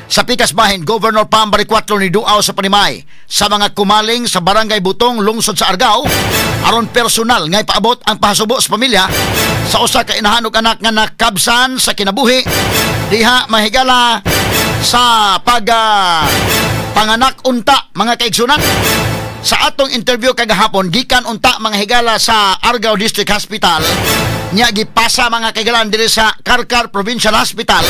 Sa pikas bahin, Governor Pam Baricuatro ni duaw sa panimay sa mga kumaling sa Barangay Butong, lungsod sa Argao, aron personal nga ipaabot ang pahasubo sa pamilya sa usa ka inahan ug anak nga nakabsan sa kinabuhi diha mahigala sa pag panganak unta, mga kaigsunan. Sa atong interview kagahapon, gikan unta mga higala sa Argao District Hospital, nya gipasa mga kaigalan diri sa Carcar Provincial Hospital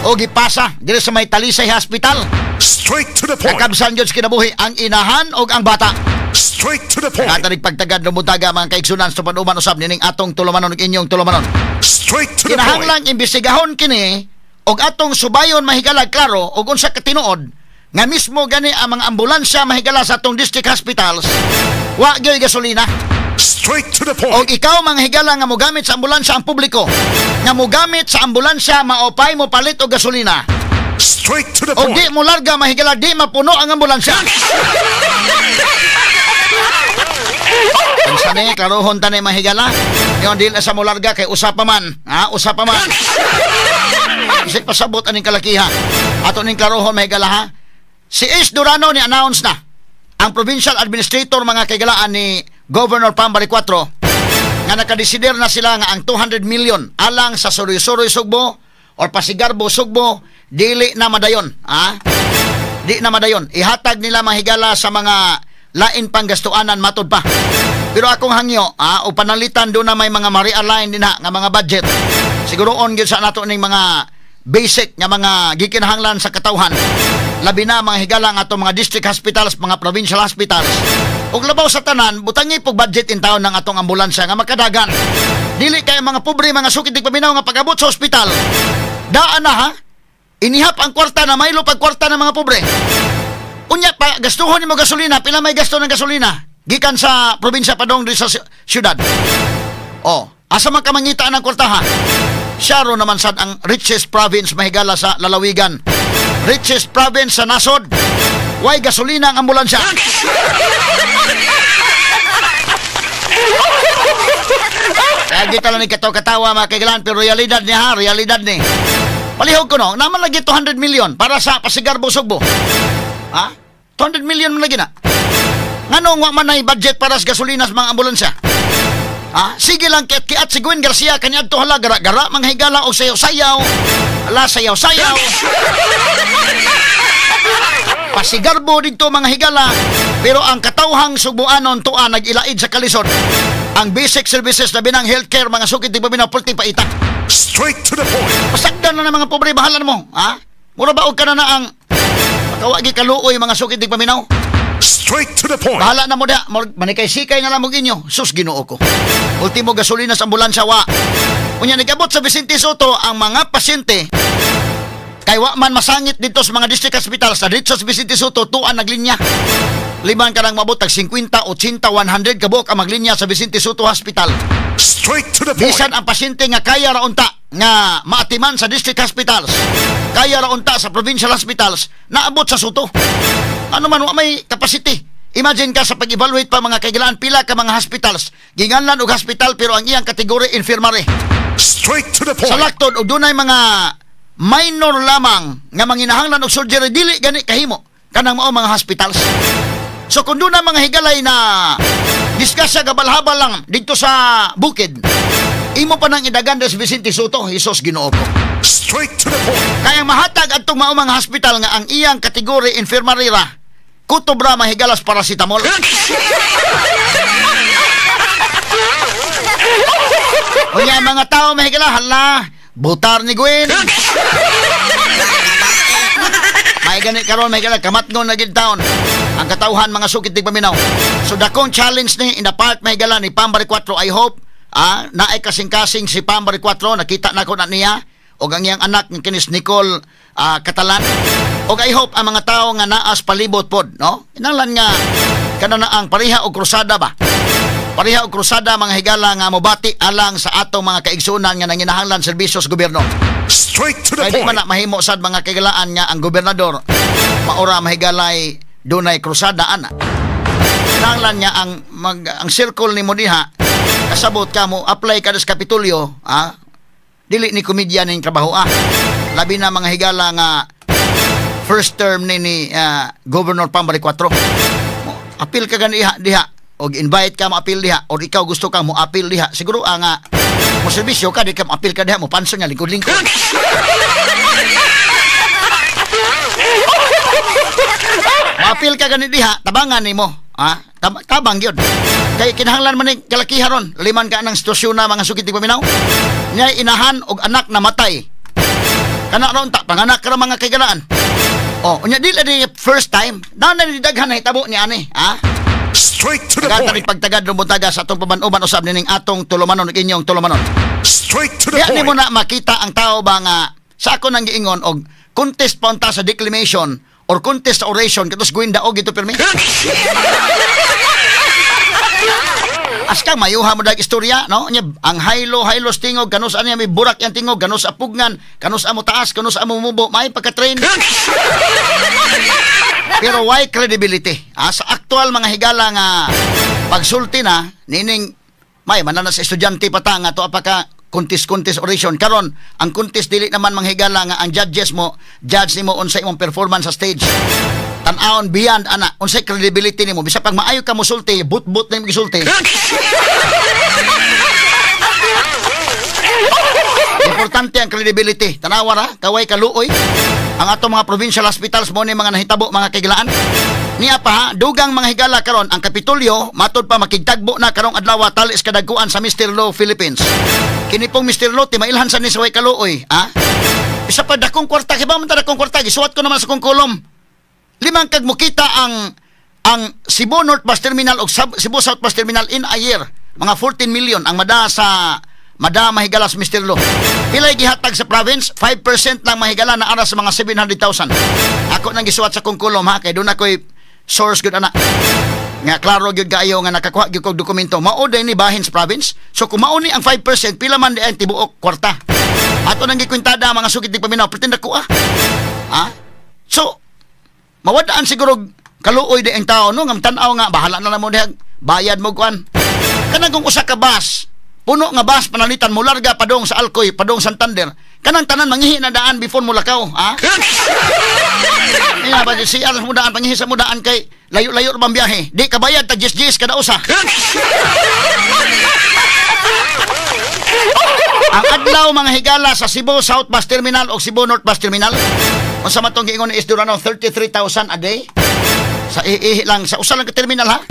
o gipasa diri sa may Talisay Hospital. Straight to the point. Nakabsan gyud sa kinabuhi ang inahan og ang bata. Straight to the point. Katanig pagtagad ng buntaga mga kaigsunan sa panuman usab nining atong tulumanon ug inyong tulumanon. Straight to the point. Kinahanglang imbestigahon kini og atong subayon mahigala klaro og unsa ka tinuod nga mismo gani ang mga ambulansya mahigala sa atong district hospitals wa gyoy gasolina. Straight to the point. Og ikaw mga higala nga mogamit sa ambulansya ang publiko, nga mogamit sa ambulansya maupay mo palit og gasolina. Straight to the Og point. di mo larga mahigala, di mapuno ang ambulansya. Unsa ni klarohon ta ni mahigala? Yon dili sa mo larga kay usa pa man, ha? Usa pa man. Isip pasabot aning kalakiha. Ato ning klarohon mahigala ha. Si Ace Durano ni announce na ang provincial administrator mga kaigalaan ni Governor Pam Baricuatro nga nakadesider na sila nga ang 200 million alang sa Suroy-Suroy Sugbo or Pasigarbo Sugbo dili na madayon, ha? Di na madayon. Ihatag nila mahigala sa mga lain pang gastuanan matod pa. Pero akong hangyo, ha, o panalitan do na may mga ma-realign din ha, nga mga budget. Siguroon gyud sa nato ning mga basic nga mga gikinahanglan sa katawhan. Labi na mga higala nga atong mga district hospitals, mga provincial hospitals. Ug labaw sa tanan, butangi pog budget in taon ng atong ambulansya nga makadagan. Dili kay mga pobre, mga sukit paminaw nga pag-abot sa ospital. Daan na ha. Inihap ang kwarta na maylo pag kwarta ng mga pobre. Unya pa gastuhon nimo gasolina, pila may gasto ng gasolina gikan sa probinsya padong diri sa syudad. Oh, asa man ka mangita ng kwarta ha? Siya ro naman sad ang richest province mahigala sa lalawigan. Richest province sa nasod. Way gasolina ang ambulansya. Kaya kita lang ni katawa-katawa mga kaigalan, pero realidad ni ha, realidad ni. Palihog ko no, naman lagi 200 million para sa Pasigarbo Sugbo. Ha? 200 million man lagi na. Nganong wa man nay budget para sa gasolina sa mga ambulansya? Ha? Sige lang kiat-kiat si Gwen Garcia kaniadto hala gara-gara mga higala og sayaw-sayaw. Ala sayaw-sayaw. Pasigarbo didto mga higala, pero ang katawhang Sugbuanon tuwa nag-ilaid sa kalisod. Ang basic services na binang healthcare mga sukit di pa binapulti paita. Straight to the point. Pasagdan na ng mga pobre, bahala mo, ha? Mura ba og ka na na ang makawagi kaluoy mga sukit di paminaw? Straight to the point. Bahala na mo da, manikay-sikay na lang mo inyo. Sus, Ginoo ko. Ultimo gasolina sa ambulansya wa. Unya nagabot sa Vicente Soto ang mga pasyente kay wa man masangit dito sa mga district hospitals sa dito sa Vicente Soto tuan naglinya. Liban ka nang mabot tag 50, 80, 100 kabuok ang maglinya sa Vicente Soto Hospital. Straight to the point. Bisan ang pasyente nga kaya ra unta nga maatiman sa district hospitals, kaya ra unta sa provincial hospitals, naabot sa Soto. Ano man wa may capacity. Imagine ka sa pag-evaluate pa mga kaigalaan pila ka mga hospitals. Ginganlan og hospital pero ang iyang kategory infirmary. Straight to the point. Sa laktod og dunay mga minor lamang nga manginahanglan og surgery dili gani kahimo kanang mao mga hospitals. So kung doon ang mga higalay na diskusya gabalhabal lang dito sa bukid, imo pa nang idagan sa Vicente Soto, Hesus Ginoo ko. Straight to the point. Kaya mahatag adtong mao mga hospital nga ang iyang kategory infirmary ra, kutob ra mahigalas paracetamol. Unya mga tao mahigala, hala, butar ni Gwen. May gani karon may gani kamatngon na gid taon ang katawhan mga sukit dig paminaw. So dakong challenge ni in the part may gala ni Pam Baricuatro. I hope naay kasing-kasing si Pam Baricuatro, nakita nako na niya og ang iyang anak nga kinis Nicole Catalan. Og I hope ang mga tawo nga naas palibot pod, no? Kinahanglan nga kana na ang pareha og krusada ba? Pareha og krusada mga higala nga mobati alang sa atong mga kaigsunan nga nanginahanglan serbisyo sa gobyerno. Straight to the Kaya di point. man na mahimo sad mga kaigalaan nga ang gobernador maura mahigalay dunay krusada ana. Kinahanglan niya ang ang circle nimo diha kasabot ka mo apply ka sa Kapitolyo, ha? Dili ni komedya ning trabaho ah. Labi na mga higala nga First term ni Governor Pam Baricuatro. Apil ka gani diha og invite ka mo apil diha or ikaw gusto kang mo apil diha. Siguro ang mo serbisyo ka di ka mo apil ka diha mo panso nga lingkod-lingkod. Maapil ka gani diha, tabangan nimo. Ah, tabang gyud. Kay kinahanglan man ni kalakiha ron, liman ka nang sitwasyon na mga sukit paminaw. Nya inahan og anak na matay. Kana ron ta panganak ra mga kaigalaan. Oh, unya dili di first time. Dana ni daghan na hitabo ni ani, ha? Straight to the Tagad point. Pagtagad ng buntaga sa atong paban-uban usab nining atong tulumanon ug inyong tulumanon. Straight to the Diya point. nimo na makita ang tao ba nga sa ako nang giingon og contest pa unta sa declamation or contest sa oration katos Gwen Daog ito pirmi. Aska mayuha mo dag istorya, no? Nya ang haylo-haylos tingog kanus anya may burak yang tingog kanus apugngan kanus amo taas kanus amo mubo may pagka-train. Pero why credibility? Ah, sa aktual mga higala nga pagsulti na nining may manana sa estudyante pa ta nga to pa ka contest oration karon ang contest dili naman mga higala nga ang judges mo judge nimo unsa imong performance sa stage. Tan-awon beyond ana unsay credibility nimo bisag pag maayo ka mosulti but-but na imong gisulti. Importante ang credibility. Tanawa ra kaway kaluoy ang atong mga provincial hospitals mo ni mga nahitabo mga kagilaan. Niya pa ha, dugang mga higala karon ang Kapitolyo matod pa makigtagbo na karong adlaw talis kadagkuan sa Mr. Lo Philippines. Kini pong Mr. Lo ti mailhan sa ni sa way kaluoy, ha? Isa pa dakong kwarta kay ba man ta dakong kwarta gisuwat ko naman sa kong kolom. Limang kag mokita ang Cebu North Bus Terminal og Cebu South Bus Terminal in a year, mga 14 million ang mada sa mada mahigala sa Mr. Lo. Pilay gihatag sa province, 5% lang mahigala na ara sa mga 700,000. Ako nang gisuwat sa kong kolom ha, kay doon ako'y source gud ana. Nga klaro gyud kaayo nga nakakuha gyud kog dokumento. Mao day ni bahin sa province. So kung mao ni ang 5%, pila man di ang tibuok kwarta. Ato nang gikwintada mga sukit di paminaw, pretend ako ah. Ha? So mawadaan siguro kaluoy di ang tao no, ngam tan-aw nga bahala na lang mo diha bayad mo kuan. Kanang kung usa ka bus, puno nga bus panalitan mo larga padong sa Alcoy, padong Santander. Kanang tanan manghihi na daan before mo lakaw, ha? Nga ba si alas mo daan panghihi sa mo daan kay layo-layo ra bang biyahe. Di ka bayad tag 10 kada usa. Ang adlaw mga higala sa Cebu South Bus Terminal o Cebu North Bus Terminal. Unsa man tong giingon ni Isdurano 33,000 a day. Sa iihi lang sa usa lang ka terminal ha.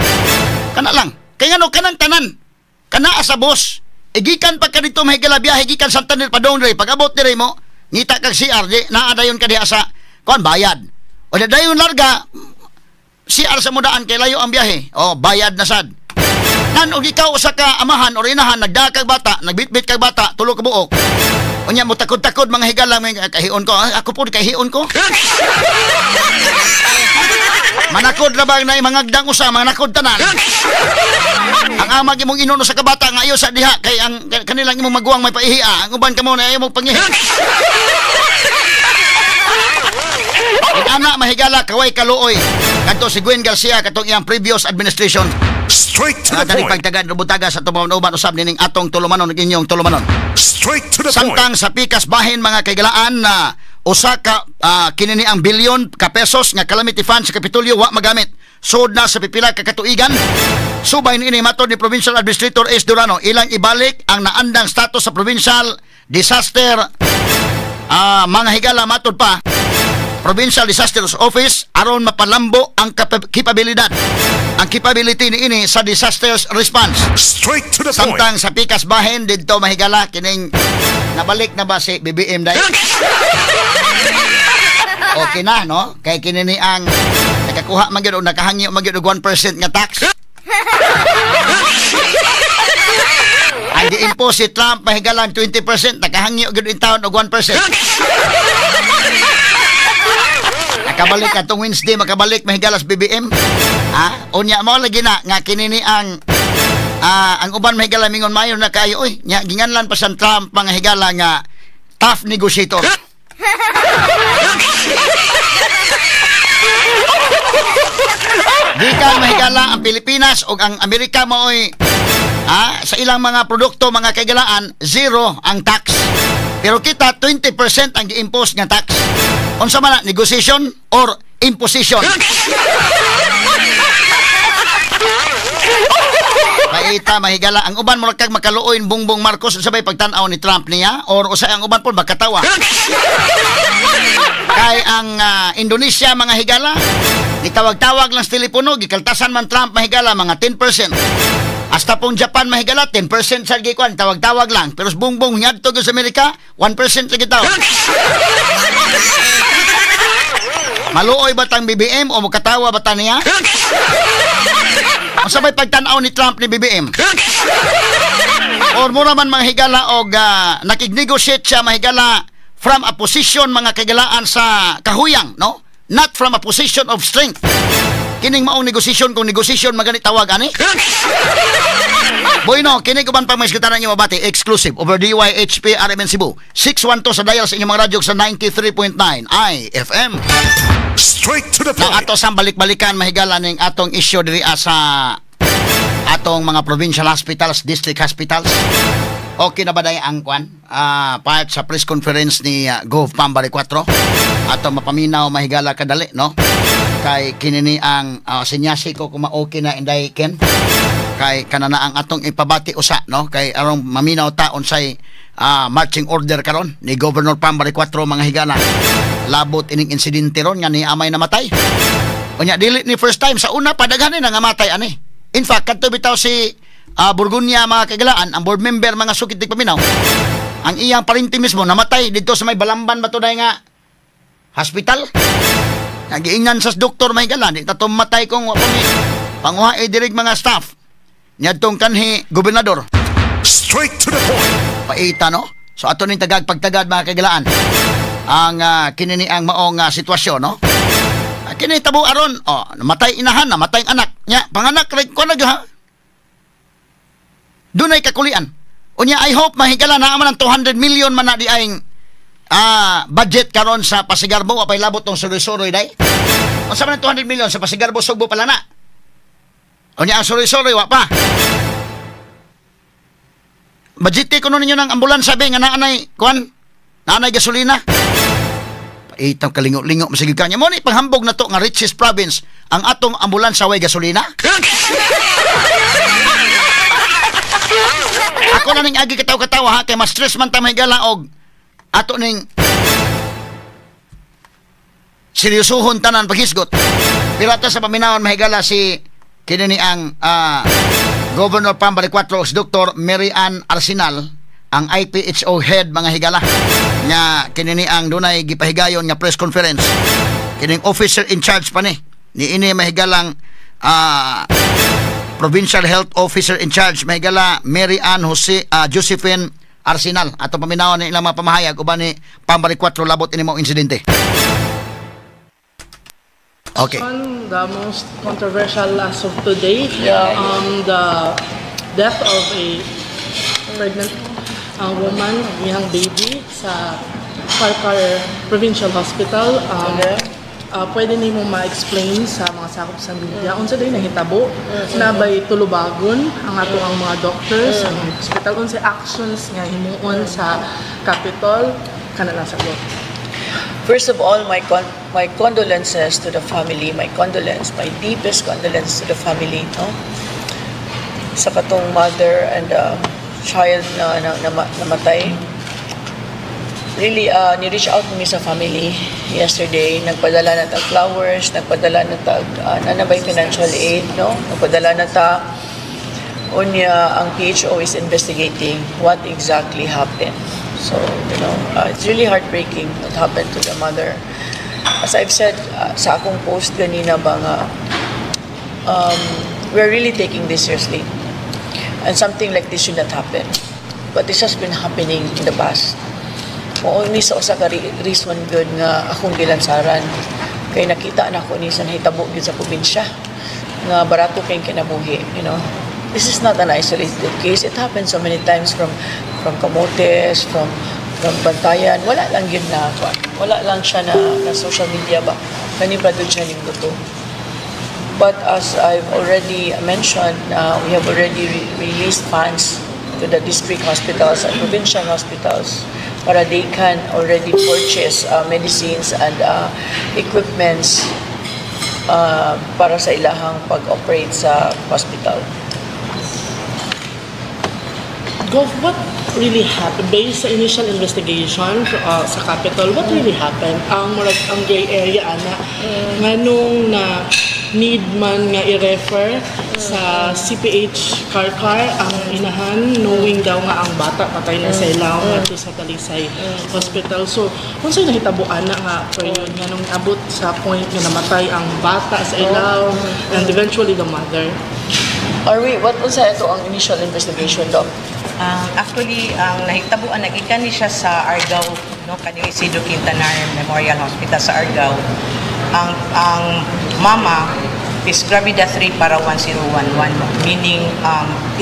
Kana lang. Kay ngano kanang tanan. Kana sa bus. Igikan pa ka dito mahigala biyahe gikan Santander padong diri pag-abot diri mo ngita kag CR di naa dayon ka diha sa kuan bayad. O dayon larga CR sa mudaan kay layo ang biyahe. O bayad na sad. Nan og ikaw usa ka amahan or inahan nagdaa kag bata, nagbitbit kag bata, tulo ka buok. Unya mo takod-takod mga higala may kahion ko. Ako po kahion ko. Manakod ra bang nay mangagdang usa, manakod tanan. Ang amag imong inuno sa kabata nga ayo sa diha kay ang kanilang imong maguwang may paihia. Ang uban kamo na ayaw mo pangihi. Ang ana mahigala kaway kaluoy. Kadto si Gwen Garcia katong iyang previous administration. Straight to the point. point. Pagtagad rubutaga sa tumawan-uban usab nining atong tulumanon ug inyong tulumanon. Straight to the Samtang point. sa pikas bahin mga kaigalaan na usa ka kinini ang bilyon ka pesos nga calamity fund sa Kapitolyo wa magamit. Sud na sa pipila ka katuigan. Subay niini matod ni Provincial Administrator S. Durano ilang ibalik ang naandang status sa provincial disaster mga higala matod pa Provincial Disasters Office aron mapalambo ang kapabilidad. Ang capability niini sa disasters response. Straight to the point. Samtang sa pikas bahin didto mahigala kining nabalik na ba si BBM dai? Okay na no? Kay kini ni ang nakakuha man gyud og nakahangyo man gyud og 1% nga tax. Ang gi-impose si Trump mahigala ang 20%, nakahangyo gyud in taon og 1%. Nakabalik atong Wednesday, makabalik mahigala sa BBM. Ha? Unya mo lagi na nga kini ni ang uban mahigala mingon mayo na kayo oy. Nya ginganlan pa sa Trump mga higala nga tough negotiator. Gikan mahigala ang Pilipinas ug ang Amerika maoy sa ilang mga produkto mga kaigalaan zero ang tax. Pero kita, 20% ang gi-impose nga tax. Unsa man na, negotiation or imposition? Paita mahigala ang uban murag kag makaluoy Bongbong Marcos sa bay pagtan-aw ni Trump niya or usay ang uban pod makatawa. Kay ang Indonesia, mga higala, nitawag-tawag lang sa telepono, gikaltasan man Trump, mahigala, mga 10%. Hasta pong Japan, mahigala, 10% sa gikuan, tawag-tawag lang. Pero sa Bongbong ngadto gyud sa Amerika, 1% sa gitaw. Maluoy ba tang BBM o makatawa ba ta niya? Unsa may pagtan-aw ni Trump ni BBM? Or mura man, mga higala, og nakig-negotiate siya, mahigala, from a position, mga kagalaan, sa kahuyang, no? Not from a position of strength. Kining maong negosasyon, kung negosasyon magani tawag ani. Bueno, kini uban pang mga niyo mabati exclusive over DYHP RMN Cebu. 612 sa dial sa inyong mga radyo sa 93.9 IFM. Straight to the Now, point. Ato sang balik-balikan, mahigala, ning atong issue diri sa atong mga provincial hospitals, district hospitals. Okay na ba day ang kwan? Part sa press conference ni Gov Pam Baricuatro. Ato mapaminaw, mahigala, kadali, no? Kay kinini ang sinyasi ko kung ma-okay na, Inday Ken. Kay kanana ang atong ipabati usa, no? Kay arong maminaw ta unsay marching order karon ni Governor Pam Baricuatro, mga higala. Labot ining insidente ron nga ni amay namatay. Unya dili ni first time, sa una pa daghan ni nangamatay ani. In fact, kadto bitaw si Burgunya, mga kagalaan, ang board member, mga sukit di paminaw. Ang iyang parinti mismo namatay dito sa may Balamban ba to nga hospital. Nagiingnan sa doktor, may gala, di ta matay kung wa pa mi panguha dirig mga staff. Niadtong kanhi gobernador. Straight to the point. Paita, no? So ato ning tagag pagtagad, mga kagalaan, ang kinini ang maong sitwasyon, no? Kini tabo aron, oh, namatay inahan, namatay ang anak. Nya panganak ray ko na ha. Dunay kakulian. Unya I hope, mahigala, naa man ang 200 million man na di aing budget karon sa Pasigarbo, apay labot tong suroy-suroy day. Unsa man ang 200 million sa Pasigarbo, Sugbo pala na. Unya ang suroy-suroy wa pa. Budget ko ninyo ng ambulansya be nga naanay kuan, naanay gasolina. Paitang kalingo-lingo masige kanya. Mo ni panghambog na to nga richest province ang atong ambulansya way gasolina. Ako na ning agi kataw-katawa ha, kay mas stress man ta, mahigala, og ato ning seryosohon tanan paghisgot. Pero ato sa paminawon, mahigala, si kini ni ang Governor Pam Baricuatro, si Dr. Mary Ann Arsenal, ang IPHO head, mga higala, nga kini ni ang dunay gipahigayon nga press conference. Kining officer in charge pa ni ini, mahigalang, Provincial Health Officer in Charge, mahigala, Mary Ann Jose Josephine Arsenal. Ato paminawon ni ilang mga pamahayag uban ni Pam Baricuatro labot ini mo insidente. Okay. One, the most controversial as of today, the death of a pregnant woman, iyang baby sa Carcar Provincial Hospital. Pwede nimo ma-explain sa mga sakop sa media unsa day nahitabo, na bay tulubagon ang ato ang mga doctors, ang hospital, unsa actions nga himuon sa Capitol kana lang sa? First of all, my condolences to the family, my condolence, my deepest condolence to the family, no? Sa katong mother and child na namatay. Really, ni-reach out mi sa family yesterday. Nagpadala na tag flowers, nagpadala na tag, nanabay financial aid, no? Nagpadala na ta. Unya, ang PHO is investigating what exactly happened. So, it's really heartbreaking what happened to the mother. As I've said sa akong post ganina ba nga, we're really taking this seriously. And something like this should not happen. But this has been happening in the past. Mao ni sa usa ka reason gyud nga akong gilansaran. Kay nakita na ko ni sa nahitabo gyud sa probinsya nga barato kay kinabuhi. This is not an isolated case. It happened so many times from Camotes, from Bantayan. Wala lang yun na, wala lang siya na social media ba. Kani pa doon siya ning luto. But as I've already mentioned, we have already released funds to the district hospitals and provincial hospitals. Para they can already purchase medicines and equipments para sa ilahang pag-operate sa hospital. Gov, what really happened? Based sa initial investigation sa Capitol, what really happened? Ang murag ang gray area ana, nganong na need man nga i-refer sa CPH Carcar ang inahan, knowing daw nga ang bata patay na sa ilawom ngadto sa Talisay Hospital. So, unsay nahitabo ana nga period nga nung abot sa point nga namatay ang bata sa ilawom and eventually the mother? What was ito ang initial investigation, Doc? Actually, ang nahitabuan, nagikan ni siya sa Argao, no, kaning Isidro Quintanar Memorial Hospital sa Argao. Ang mama is gravida 3 para 1011, meaning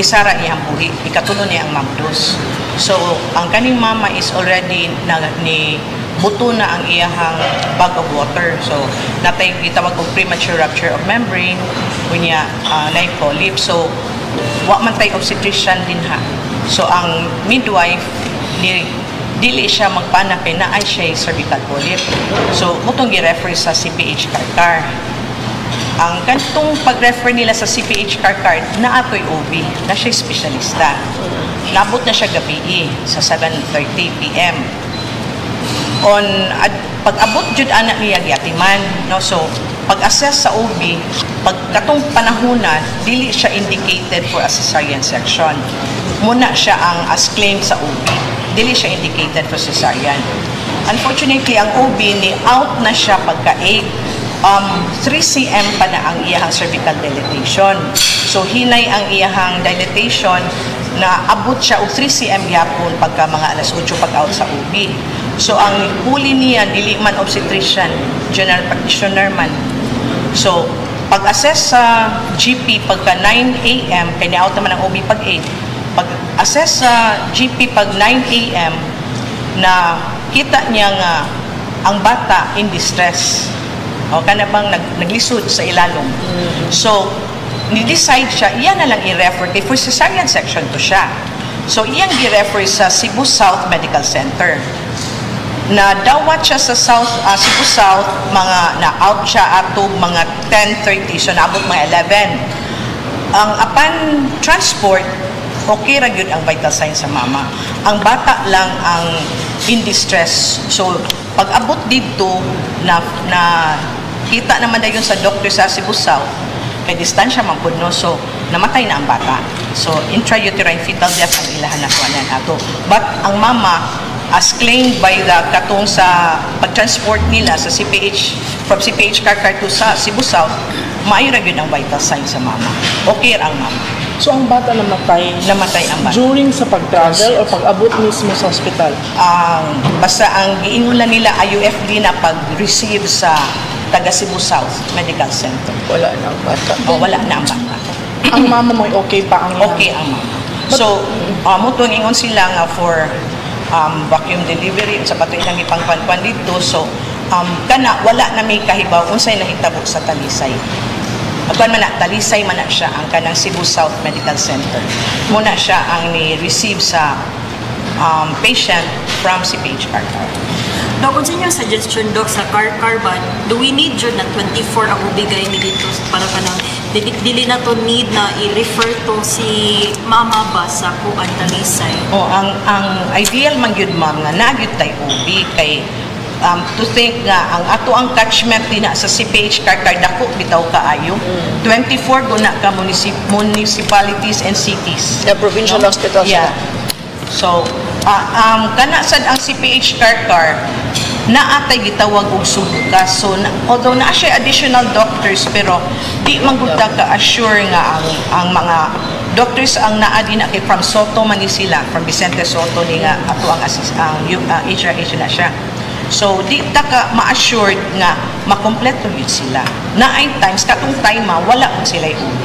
isa ra iyang buhi, ikatulo niya ang mamdos. So, ang kaning mama is already na, ni buto na ang iyahang bag of water. So, natay gitawag og premature rupture of membrane, unya nay polyp. So, wa man tay obstetrician din ha. So ang midwife ni dili siya magpana kay naay siya cervical polyp. So mutong gi-refer sa CPH Carcar. Ang kantong pag-refer nila sa CPH Carcar, naatoy OB, na siya espesyalista. Nabot na siya gabi sa 7:30 PM. On ad, pag-abot jud ana niya, giatiman, no? So pag-assess sa OB, pag katong panahona, dili siya indicated for a cesarean section. Muna siya ang as claimed sa OB, dili siya indicated for cesarean. Unfortunately, ang OB ni out na siya pagka 8, 3 cm pa na ang iyahang cervical dilatation. So hinay ang iyahang dilatation na abot siya og 3 cm gyapon pagka mga alas 8 pag out sa OB. So ang huli niya, dili man obstetrician, general practitioner man. So pag-assess sa GP pagka 9 a.m., kay ni-out naman ang OB pag 8. Pag-assess sa GP pag 9 a.m., na kita niya nga ang bata in distress. O kana bang naglisod sa ilalom. So ni-decide siya, iya na lang i-refer kay for cesarean section to siya. So iyang gi-refer sa Cebu South Medical Center. Na dawat siya sa South Cebu South, mga na out siya atog mga 10:30, so naabot mga 11. Ang upon transport, okay ra gyud ang vital signs sa mama. Ang bata lang ang in distress. So pag abot didto na na kita naman dayon sa doctor sa Cebu South kay distansya man pud, no? So namatay na ang bata. So intrauterine fetal death ang ilahan na kuanan ato. But ang mama, as claimed by the katong sa pag-transport nila sa CPH, from CPH Carcar to sa Cebu South, maayo ra gyud ang vital signs sa mama. Okay ra ang mama. So ang bata namatay Namatay ang bata. During sa pag-travel o pag-abot mismo sa hospital? Ang basta ang giingon lang nila, IUFD na pag-receive sa taga Cebu South Medical Center. Wala na ang bata. O wala na ang bata. Ang mama mo, okay pa ang Okay ang mama. So, mo ingon sila nga for vacuum delivery sa pato ilang ipangkwan dito. So, kana wala na may kahibaw unsay nahitabo sa Talisay. Agwan man na, Talisay man na siya ang kanang Cebu South Medical Center. Muna siya ang ni-receive sa patient from CPH Carcar. Doc, unsa inyong suggestion, Doc, sa Carcar ba? Do we need jud na 24 ang ubigay ni dito para kanang dili, dili na to need na i-refer to si mama ba sa kuan, Talisay? Oh, ang ideal man gyud, ma'am, nga naa gyud tay OB kay to think nga ang ato ang catchment din na sa CPH Carcar dako bitaw kaayo. 24 guna ka municipalities and cities. Yeah, provincial No? hospital sila. Yeah. So, kana sad ang CPH Carcar naatay gitawag og subukas. So, na, although naa siya additional doctors, pero di man gud ta ka-assure nga ang mga doctors ang naa din na kay from Sotto man ni sila, from Vicente Sotto ni nga ato ang assist, ang HRH na siya. So di ta ka ma-assured nga makompleto yun sila. Naay times katong time ma wala pud sila OB.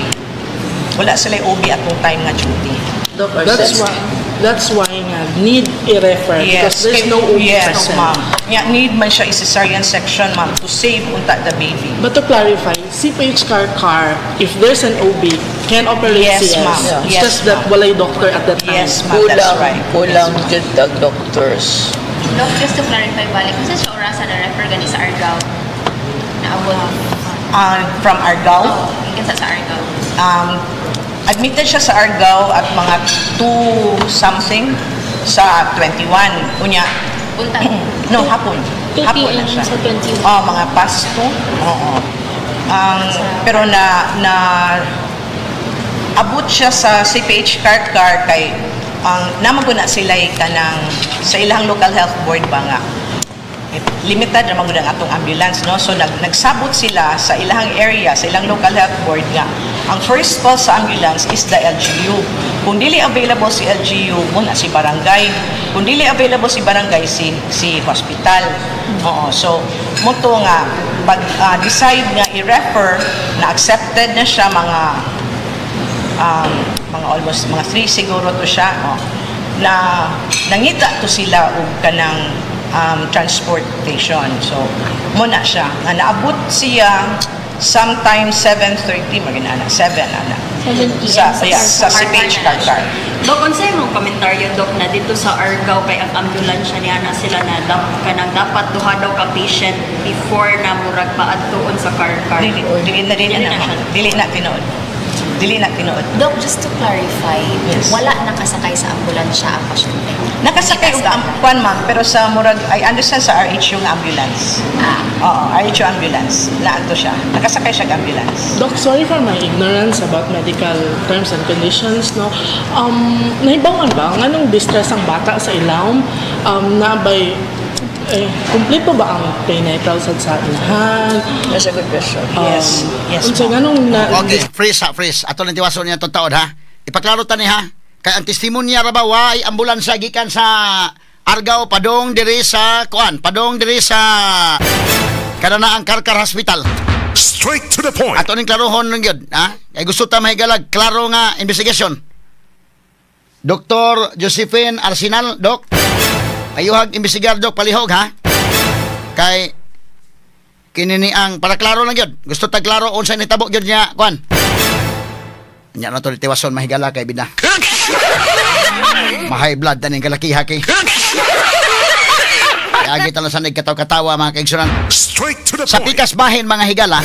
Wala sila OB atong time nga duty. Doc, That's Arcel. why That's why nga need i-refer because there's no OB Yes, present. Ma'am. Yeah, need man siya i-cesarean section, ma'am, to save unta the baby. But to clarify, CPH Carcar, if there's an OB, can operate Yes, CS. ma'am. It's Yes, just that ma'am. Walay doctor at that time. Yes, ma'am, that's Kulang, right. kulang jud tag doctors. Doc, just to clarify, balik, unsa siya orasa na refer gani sa Argao? Naabot. From Argao, Oh, gikan sa Argao. Admitted siya sa Argao at mga 2 something sa 21. Unya, Punta. No, hapon. 2 Hapon na p.m. siya. Sa 21. Oh, mga past 2. Oo. Pero na na abot siya sa CPH Carcar kay ang namago na sila kanang sa ilang local health board ba nga eh, limited ra man gud ang atong ambulance, no? So nagsabot sila sa ilang area, sa ilang local health board, nga ang first call sa ambulance is the LGU. Kung dili available si LGU, muna si barangay. Kung dili available si barangay, si si hospital. Oo, so mao to nga pag decide nga i-refer na, accepted na siya mga mga almost mga 3 siguro to siya, oh, na nangita to sila og kanang transportation. So mo na siya nga naabot siya sometime 7:30, maginana 7 ana. 7 p.m. Sa, yeah, sa CPH Carcar. Dok, unsa imong komentaryo, Dok, na dito sa Argao kay ang ambulansya niya na sila na kanang dapat duha daw ka patient before na murag paadtuon sa Carcar? Dili, dili na, dili Dili na na siya. Dili na tinuod, dili na tinuod. Doc, just to clarify, Yes. wala nakasakay sa ambulansya ang pasyente? Nakasakay og kwan, ma'am, pero sa murag, I understand, sa RHU nga ambulance. Ah. Oo, RHU ambulance. Naadto siya. Nakasakay siya og ambulance. Doc, sorry for my ignorance about medical terms and conditions, no? Nahibawan ba, nganong distress ang bata sa ilawom? Na by, eh, kumpleto ba ang prenatal sa inahan? That's a good question. Yes, Unsa ma'am. nganong na, Okay, freeze ha, freeze. Ato lang tiwason niya itong taon ha. Ipaklaro ta ni ha. Kay ang testimonya ra ba way ambulansya gikan sa Argao padong diri sa kuan, padong diri sa kanana ang Carcar Hospital. Straight to the point. Ato ning klarohon lang gyud, ha? Kay gusto ta mahigalag klaro nga investigasyon. Dr. Josephine Arsenal, Doc. Ayuhag imbestigar, Doc, palihog ha. Kay kini ni ang para klaro lang gyud. Gusto ta klaro unsa nitabo gyud niya kuan. Nya na to tiwason, mahigala, kay bida. Ma-high blood taning kalakiha kay. Kaya kita lang sa nagkataw-katawa, mga kaigsunan. Straight to the Sa point. pikas bahin, mga higala,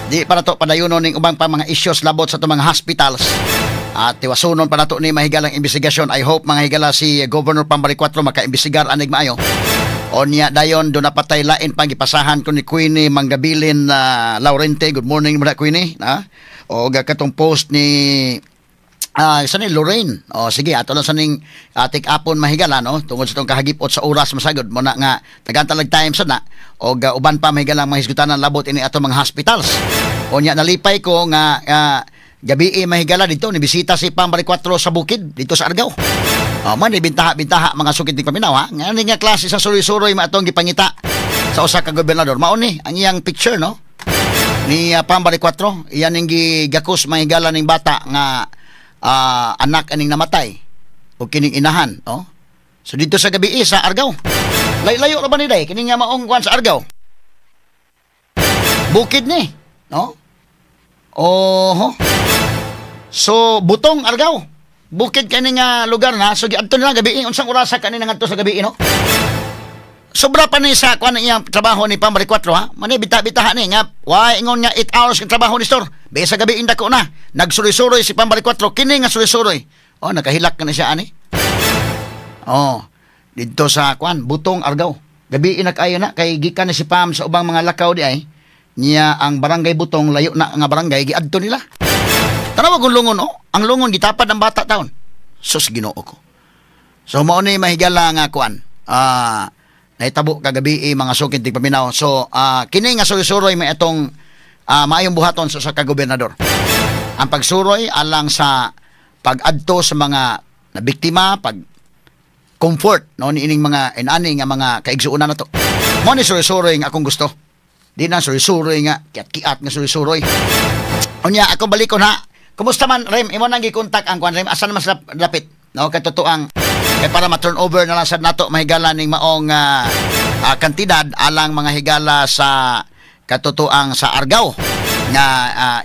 di para to padayunon ning ubang pa mga issues labot sa itong mga hospitals. At tiwasunon pa nato ni mahigalang investigasyon. I hope, mga higala, si Governor Pam Baricuatro maka-imbestigar anig maayo. O niya dayon do na patay lain pang gipasahan ko ni Queenie Manggabilin na Laurente. Good morning muna, Queenie. Ha? O katong post ni sa ni Lorraine. O sige, ato lang sa ning take upon, mahigala, no, tungod sa itong kahagipot sa oras masagod mo na nga tagantalag time sa na o uban pa, mahigala, mga hisgutanan labot ini ato mga hospitals. O nya nalipay ko nga gabi eh, mahigala, dito ni bisita si Pam Baricuatro sa bukid dito sa Argao. O man bintaha bintaha, mga sukit ni paminaw ha. Nga ni nga klase sa suroy-suroy maatong gipangita sa usa ka gobernador. Mao ni ang iyang picture, no, ni Pam Baricuatro, iyan ning gigakos, mahigala, ning bata nga anak aning namatay o kining inahan, oh. So dito sa gabi eh, sa Argao. Layo-layo ra ba ni day kini nga maong kuan sa Argao? Bukid ni, no? Oho. So Butong, Argao. Bukid kani nga lugar na, so giadto nila gabi eh. Unsang orasa kani ngadto sa gabi eh, no? Sobra pa ni sa kuan iyang trabaho ni Pam Baricuatro ha. Mani bita-bitaha ni nga wa ingon nga 8 hours kang trabaho ni store. Be sa gabi indako na. Nagsuroy-suroy si Pam Baricuatro kini nga suroy-suroy. Oh, nakahilak na siya ani. Oh, didto sa kuan, Butong, Argao. Gabi inakayo na kay gikan na si Pam sa ubang mga lakaw di ay. Niya ang barangay Butong, layo na nga barangay, giadto nila. Tanawa kung lungon oh. Ang lungon gitapad ng bata taon. Sus, Ginoo ko. So mao ni, mahigala, nga kuan. Nahitabo kagabi eh, mga sukid tigpaminaw. So kini nga suroy-suroy may atong maayong buhaton sa usa ka gobernador. Ang pagsuroy alang sa pag-adto sa mga nabiktima, pag comfort no ni ining mga inani nga mga kaigsuonan na to. Mao ni suroy-suroy nga akong gusto. Di na suroy-suroy nga kiat-kiat nga suroy-suroy. Unya ako balikon ha. Kumusta man, Rem? Imo nang gikontak ang kuan, Rem. Asa naman sila lapit? No, kay totoo ang Kay para ma-turn over na lang sad nato, mahigala, ning maong kantidad alang, mga higala, sa katotoang sa Argao nga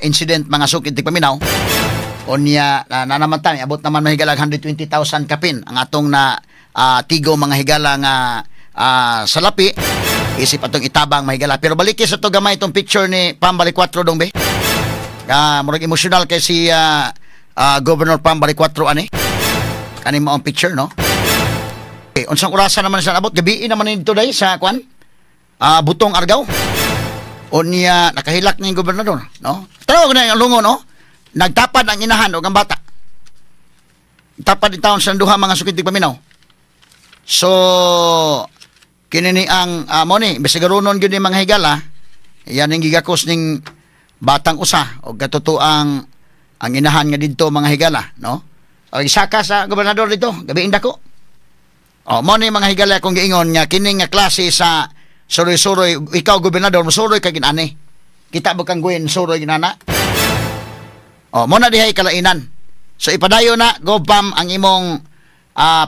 incident, mga sukid tigpaminaw. Unya na naman ta abot naman, mahigala, 120,000 kapin ang atong na tigo, mga higala, nga salapi isip atong itabang, mahigala. Pero baliki sa to gamay itong picture ni Pam Baricuatro dong be. Murag emotional kay si Governor Pam Baricuatro ani kani mo ang picture, no? Okay, unsang orasa naman sa abot gabi naman nito day sa kwan, Butong, Argao. Unya nakahilak ni gobernador, no? Tanaw na ang lungon, no? Nagtapad ang inahan ug ang bata. Tapad taon sa duha, mga sukid paminaw. So kini ni ang mo ni bisigaronon gyud ni, mga higala, yan ang gigakos ning batang usa og katotoang ang inahan nga didto, mga higala, no? Og isaka sa gobernador dito gabi dako. Oh, mo ni, mga higala, kung giingon nga kini nga klase sa suroy-suroy, ikaw gobernador, musuroy ka ginani. Kita ba kang Gwen suroy ginana? Oh, mo na dihay kalainan. So ipadayon na, Gov Pam, ang imong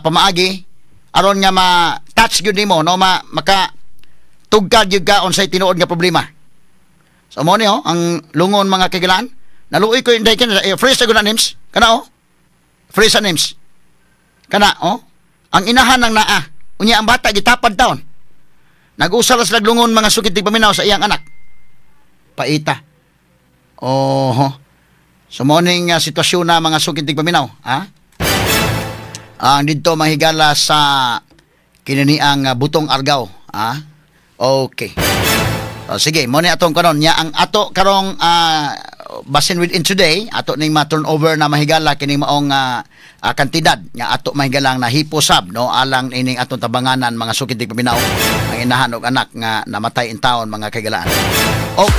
pamaagi aron nga ma-touch gyud nimo, no, ma maka tugkad gyud ka unsay tinuod nga problema. So mo ni oh, ang lungon, mga kagilaan. Naluoy ko inday kan eh, fresh sa names kana oh. Fresh sa names. Kana oh. Ang inahan ng naa. Unya ang bata gitapad taon. Nag-usal sa lungon, mga sukit paminaw, sa iyang anak. Paita. Oho. So mo ning sitwasyon na, mga sukit paminaw, ha? Ang didto, mahigala, sa kininiang Butong, Argao, ha? Okay. O, sige, mo ni atong kanon nya ang ato karong basin within today ato ning ma-turn over na, mahigala, kining maong kantidad nga ato, mahigalang, nahipo sab, no, alang ining atong tabanganan, mga sukid paminaw, ang inahan og anak nga namatay in taon, mga kaigalaan. Oh.